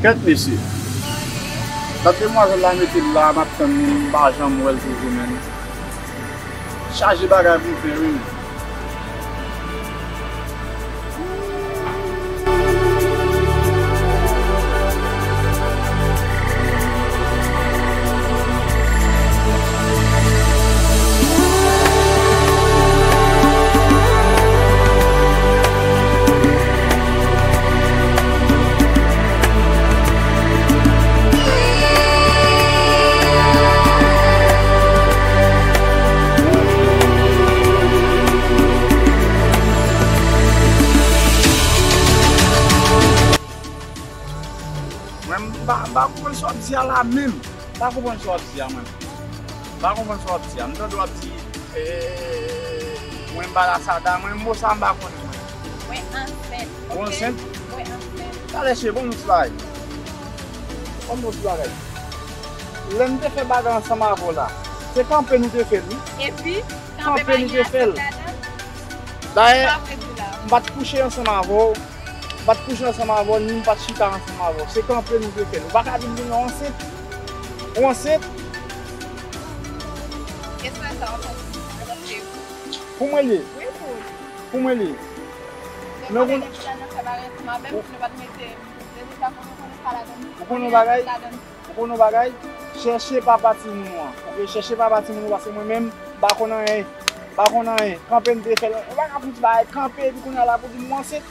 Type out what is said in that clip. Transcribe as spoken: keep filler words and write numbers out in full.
Kèt mesye. Dat demwazèl la mete l la, m ap tann li, m pa janm wè l toujou menm. Chaje bagay pou m fè wi. Mwen, m pa, m pa konprann sa w ap di a la menm. M pa konprann sa w ap di a, mwen. M pa konpran sa w ap di a. M tande w ap di, eh, mwen anbalasada, mwen mo sa m pa konnen mwen. Mwen ansent. Ou ansent? Mwen ansent. Talè cheri, ban m yon ti bagay. Ban m yon ti bagay. Lè n te fè bagay ansanm avè w la, se kanpe nou te fè l, wi. Epi, kanpe nou te fè l. Dayè, m pa t kouche ansanm avè w. M pa t kouche ansanm avè w, ni m pa t chita ansanm avè w. Se kanpe nou te fè l. Ou pa ka di m kounye a w ansent. Ou ansent? Pou mwen l ye. Pou mwen l ye. Men ou konn, ou konn yon bagay? Ou konn yon bagay? Chèche papa timoun ou an. Oke, chèche papa timoun ou, paske mwen menm, m pa konn anyen. M pa konn anyen. Kanpe m te fè l. Ou pa ka fouti bagay kanpe, epi kounye a la pou di m ou ansent.